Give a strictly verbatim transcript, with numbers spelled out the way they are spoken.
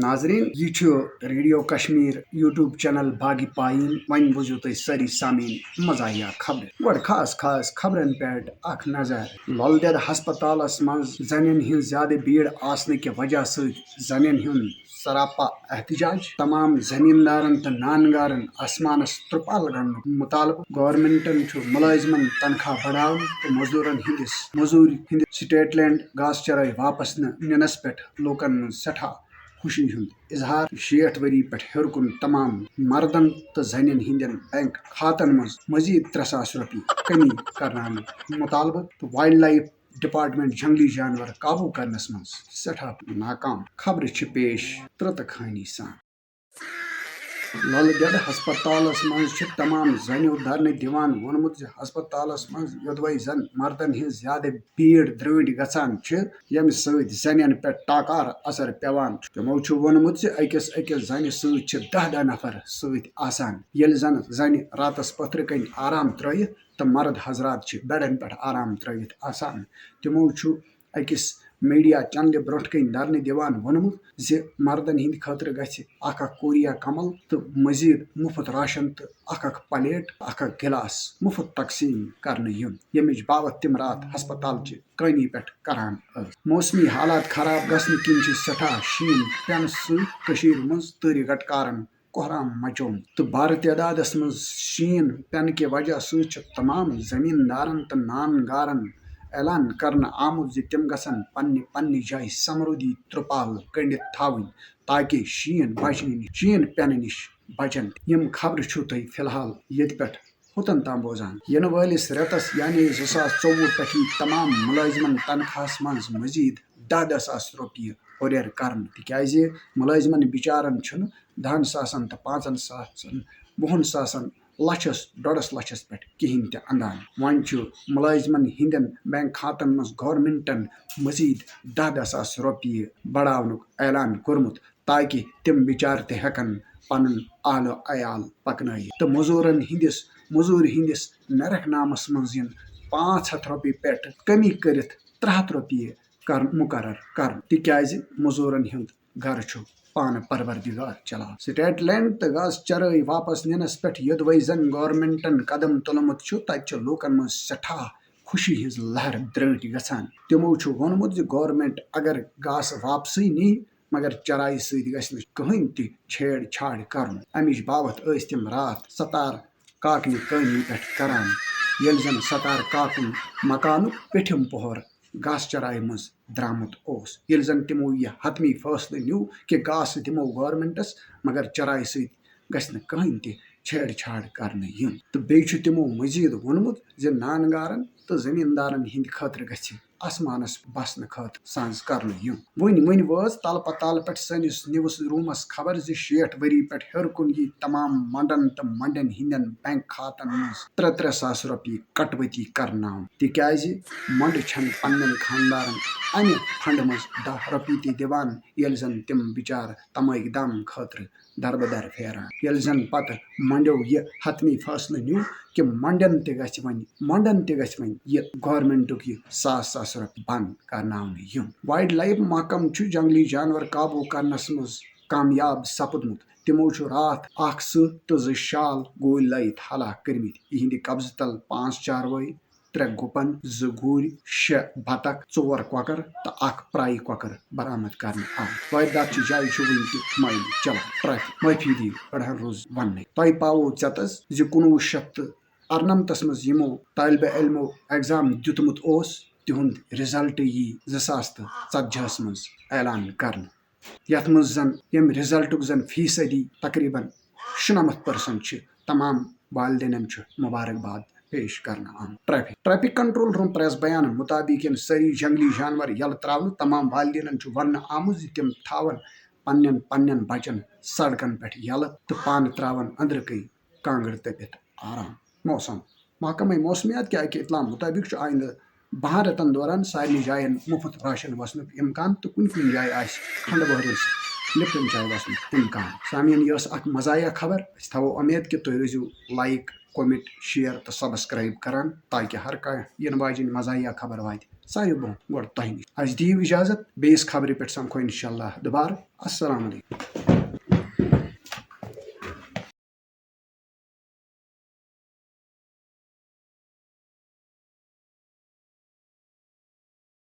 ناظرین، یہ چھُ ریڈیو کشمیر YouTube چینل باغی پایین۔ وۄنۍ بوٗزِو تُہۍ سٲری سامعین مزاحیہ خبرٕ۔ گۄڈٕ خاص خاص خبرن پٮ۪ٹھ اکھ نظر۔ لل دٮ۪د ہسپتالس منٛز زنٮ۪ن ہٕنٛز زیادٕ بھیڑ آسنہٕ کہِ وجہ سۭتۍ زنٮ۪ن ہُنٛد سراپا احتجاج۔ تمام زمیٖندارن تہٕ نانگارن آسمانس ترپال گنڈنُک مطالبہٕ۔ گورنمنٹن چھُ مُلٲزمن تنخواہ بڑاونہٕ تہٕ مزدورن ہٕنٛدِس، مزوٗرۍ ہٕنٛدِس سٹیٹ لینڈ گاسہٕ چرٲے واپس نہٕ نِنس پٮ۪ٹھ لوٗکن منٛز سٮ۪ٹھاہ خوشی ہُنٛد اظہار۔ شیٹھ ؤری پٮ۪ٹھ ہیوٚر کُن تمام مردن تہٕ زنٮ۪ن ہٕنٛدٮ۪ن بینک کھاتن منٛز مزید ترٛےٚ ساس رۄپیہِ کمی کرناونُک مطالبہٕ۔ تہٕ وائلڈ لائف ڈپارٹمنٹ جنگلی جانور قابو کرنس منٛز سٮ۪ٹھاہ ناکام۔ خبرٕ چھِ پیش ترٛتہٕ خانی سان۔ لل دٮ۪د ہسپتالس منٛز چھِ تمام زنیو دھرنہٕ دِوان ووٚنمُت زِ ہسپتالس منٛز یوٚدوَے زن مردن ہٕنٛز زیادٕ بھیڑ درٛٲنٛٹھۍ گژھان چھِ، ییٚمہِ سۭتۍ زنٮ۪ن پٮ۪ٹھ ٹاکار اثر پٮ۪وان چھُ۔ تِمو چھُ ووٚنمُت زِ أکِس أکِس زنہِ سۭتۍ چھِ دَہ دَہ نفر سۭتۍ آسان۔ ییٚلہِ زن زنہِ راتس پٔتھرٕ کنۍ آرام ترٲوِتھ تہٕ مرد حضرات چھِ بیڈن پٮ۪ٹھ آرام ترٲوِتھ آسان۔ تِمو چھُ أکِس میڈیا چینلہِ برونٛٹھ کنۍ دھرنہٕ دِوان ووٚنمُت زِ مردن ہٕنٛدِ خٲطرٕ گژھِ اکھ اکھ کوریا کمل تہٕ مزید مُفت راشن تہٕ اکھ اکھ پلیٹ، اکھ اکھ گلاس مُفت تقسیٖم کرنہٕ یُن، ییٚمِچ باوتھ تِم راتھ ہسپتالچہِ کٲنی پٮ۪ٹھ کران ٲسۍ۔ موسمی حالات خراب گژھنہٕ کِنۍ چھِ سٮ۪ٹھاہ شیٖن پٮ۪نہٕ سۭتۍ کٔشیٖرِ منٛز تۭرِ گٹکارن کوہرام مچومُت تہٕ بارٕ تعدادس منٛز شیٖن پٮ۪نہٕ کہِ وجہ سۭتۍ چھِ تمام زمیٖندارن تہٕ نان گارن اعلان کرنہٕ آمُت زِ تِم گژھن پننہِ پننہِ جایہِ سمرودی ترپال گٔنڈِتھ تھاوٕنۍ، تاکہِ شیٖن بچنہٕ نِش، شیٖن پٮ۪نہٕ نِش بچن۔ یِم خبرٕ چھِو تُہۍ فی الحال ییٚتہِ پٮ۪ٹھ ہُتن تام بوزان۔ یِنہٕ وٲلِس رٮ۪تس یعنی زٕ ساس ژوٚوُہ پٮ۪ٹھ یی تمام مُلٲزمن تنخواہس منٛز مزید دَہ دَہ ساس رۄپیہِ ہُرٮ۪ر کرنہٕ، تِکیازِ مُلٲزمن بِچارن چھُنہٕ دَہن ساسن تہٕ پانٛژن ساسن، وُہن ساسن، لچھس، ڈۄڈس لچھس پٮ۪ٹھ کِہینۍ تہِ اندان۔ وۄنۍ چھُ مُلٲزمن ہٕنٛدٮ۪ن بینک کھاتن منٛز گورنمنٹن مزید دَہ دَہ ساس رۄپیہِ بڑاونُک اعلان کوٚرمُت، تاکہِ تِم بِچارٕ تہِ ہٮ۪کن پنُن اہل و عیال پکنٲیِتھ۔ تہٕ مزوٗرن ہٕنٛدِس، مزوٗرۍ ہٕنٛدِس نرخ نامس منٛز یِن پانٛژھ ہتھ رۄپیہِ پٮ۪ٹھ کمی کٔرِتھ ترٛےٚ ہتھ رۄپیہِ کر-، مقرر کرنہٕ، تِکیازِ مزوٗرن ہُنٛد گرٕ چھُ پانہٕ پروردگار چلاوان۔ سٹیٹ لینڈ تہٕ گاسہٕ چرٲے واپس نِنس پٮ۪ٹھ یوٚدوَے زن گورنمنٹن قدم تُلمُت چھُ، تتہِ چھِ لوٗکن منٛز سٮ۪ٹھاہ خوشی ہٕنٛز لہر درٛٲنٛٹھۍ گژھان۔ تِمو چھُ ووٚنمُت زِ گورنمنٹ اگر گاسہٕ واپسٕے نِیہِ، مگر چرایہِ سۭتۍ گژھِ نہٕ کٕہٕنۍ تہِ چھیڑ چھاڑ کرُن۔ امِچ باوتھ ٲسۍ تِم راتھ ستار کاکنہِ کٲنی پٮ۪ٹھ کران، ییٚلہِ زن ستار کاکُن مکانُک پیٚٹھِم پوہر گاسہٕ چرایہِ منٛز درٛامُت اوس۔ ییٚلہِ زن تِمو یہِ حتمی فٲصلہٕ نیوٗ کہِ گاسہٕ دِمو گورنمنٹس، مگر چرایہِ سۭتۍ گژھِ نہٕ کٕہٕنۍ تہِ چھیڑ چھاڑ کرنہٕ یُن۔ تہٕ بیٚیہِ چھُ تِمو مزید ووٚنمُت زِ نانگارن تہٕ زمیٖندارن ہٕنٛدِ خٲطرٕ گژھِ آسمانس بسنہٕ خٲطرٕ سنٛز کرنہٕ یُن۔ وۄنۍ، وۄنۍ وٲژ تلہٕ پتہٕ تلہٕ پٮ۪ٹھ سٲنِس نیوز رومس خبر زِ شیٹھ ؤری پٮ۪ٹھ ہیوٚر کُن یی تمام منڈن تہٕ منڈٮ۪ن ہٕنٛدٮ۪ن بینک کھاتن منٛز ترٛےٚ ترٛےٚ ساس رۄپیہِ کٹوتی کرناونہٕ، تِکیازِ منڈٕ چھنہٕ پننٮ۪ن خاندارن امہِ فنڈٕ منٛز دَہ رۄپیہِ تہِ دِوان، ییٚلہِ زن تِم بِچارٕ تمٲکۍ دم خٲطرٕ دربدر پھیران۔ ییٚلہِ زن پتہٕ منڈیو یہِ حتمی فٲصلہٕ نیوٗ کہِ منڈن تہِ گژھِ وۄنۍ، منڈن تہِ گژھِ وۄنۍ یہِ گورنمنٹُک یہِ ساس ساس رۄپیہِ بند کرناونہٕ یُن۔ وائلڈ لائف محکمہٕ چھُ جنگلی جانور قابو کرنس منٛز کامیاب سپُدمُت۔ تِمو چھُ راتھ اکھ سٕہہ تہٕ زٕ شال گوٗلۍ لٲیِتھ ہلاک کٔرمٕتۍ۔ یِہنٛدِ قبضہٕ تل پانٛژھ چاروٲے، ترٛےٚ گُپن، زٕ گوٗرۍ، شےٚ بطخ، ژور کۄکر تہٕ اکھ پراے کۄکر برآمد کرنہٕ آمٕتۍ۔ واردات چہِ جایہِ چھُ وُنہِ تہِ معائنہٕ چلان۔ ٹریفک، معٲفی دِیِو، أڑہن روٗز وننٕے۔ تۄہہِ پاوو ژٮ۪تس زِ کُنوُہ شیٚتھ تہٕ ارنمتس منٛز یِمو طالبہِ علمو ایگزام دیُتمُت اوس، تِہُنٛد رزلٹ یی زٕ ساس تہٕ ژتجی ہس منٛز اعلان کرنہٕ، یتھ منٛز زن ییٚمہِ رزلٹُک زن فیصدی تقریباً شُنمتھ پرسنٹ چھِ تمام والدینن چھُ مبارکباد پیش کرنہٕ آمُت۔ Traffic, traffic control room press بیان مطابق یِن سٲری جنگلی جانور یلہٕ تراونہٕ۔ تمام والدینن چھُ وننہٕ آمُت زِ تِم تھاون پننٮ۪ن پننٮ۪ن بچن سڑکن پٮ۪ٹھ یلہٕ تہٕ پانہٕ تراون أنٛدرٕ کَنہِ کانٛگٕر تٔپِتھ آرام۔ موسم، محکمہ موسمیات کہِ اکہِ اطلاع مطابق چھُ آیندٕ بَہَن رٮ۪تن دوران سارنٕے جاین مُفت راشن وسنُک امکان تہٕ کُنہِ کُنہِ جایہِ آسہِ کھنڈٕ وہرٲژ لپٹن چاے وسنُک امکان۔ سامعین، یہِ ٲس اکھ مزاحیہ خبر۔ أسۍ تھاوو امید کہِ تُہۍ روٗزِو لائک، کمنٹ، شیئر تہٕ سبسکرائب کران، تاکہ ہر کانٛہہ یِنہٕ واجیٚنۍ مزاحیہ خبر واتہِ ساروی برونٛہہ گۄڈٕ تۄہہِ نِش۔ اَسہِ دِیِو اجازت، بیٚیِس خبرِ پٮ۪ٹھ سمکھو انشاءاللہ دُبارٕ۔ السلام علیکم۔